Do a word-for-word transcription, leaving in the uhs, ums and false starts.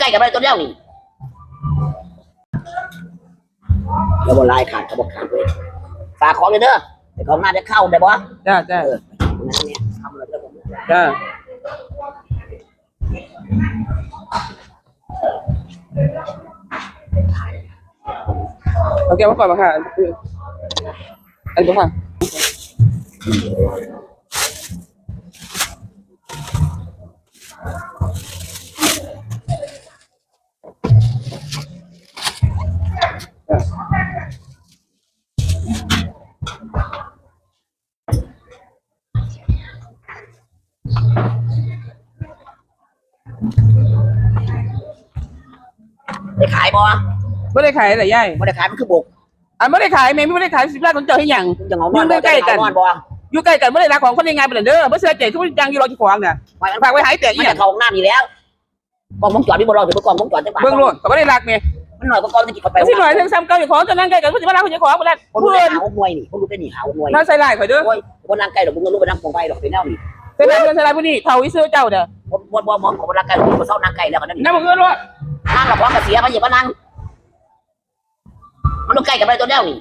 ใกล้กันไปตัวเดียวนี่ เดี๋ยวบ่หลายขาดก็บ่ขาดเลย ฝากของเลยเด้อ ไปของหน้าได้เข้าได้บ่ จ้าจ้า เออ จ้า โอเค มาก่อนมาค่ะ อันนี้ค่ะ ได้ขายบ่ ไม่ได้ขายเหรอยาย ไม่ได้ขายมันคือบก อันไม่ได้ขายแม่ไม่ได้ขายสิบล้านของเจ้าให้หยัง ยังเอานอน อยู่ใกล้ๆกัน นอนบ่ อยู่ใกล้กันไม่ได้รักของคนยังไงเป็นเด้อไม่เชื่อใจทุกอย่างอยู่รอที่ของน่ะ ฝากไว้หายแตกอีหยัง มันจะเข้าห้องน้ำนี่แล้ว กล้องวงจรนี่บ่รอด เดี๋ยวเบิ่งกล้องวงจรจังหวะ เบิ่งโลดก็บ่ได้รักแม่ มันหน่อยกว่าเก่า มันสิเข้าไป มันสิหน่อยเท่าซ้ำเก่าอยู่ของเจ้านั่งใกล้กัน มันสิมารักคนเจ้าของบ่ได้ คนรู้ได้หาหกหน่วยนี่ คนรู้ได้นี่หาหกหน่วย น่าใส่ร้ายข่อยเด้อ โอ้ย คนนั่งใกล้ดอก มึงก็รู้ไปนั่งกองไฟดอก ไปแนวนี่ ใส่ร้ายเพิ่นใส่ร้ายผู้นี้ เฒ่าอีซื่อเจ้าเด้อ บ่ บ่ บ่ บ่ คนนั่งใกล้ดอก มึงก็เศร้านั่งใกล้แล้วกันนั่นนี่ นั่งบ่คือรถ นั่งหรอก ของกระเสียมันอย่ามานั่ง มันลงใกล้กันไปตัวเดียวนี่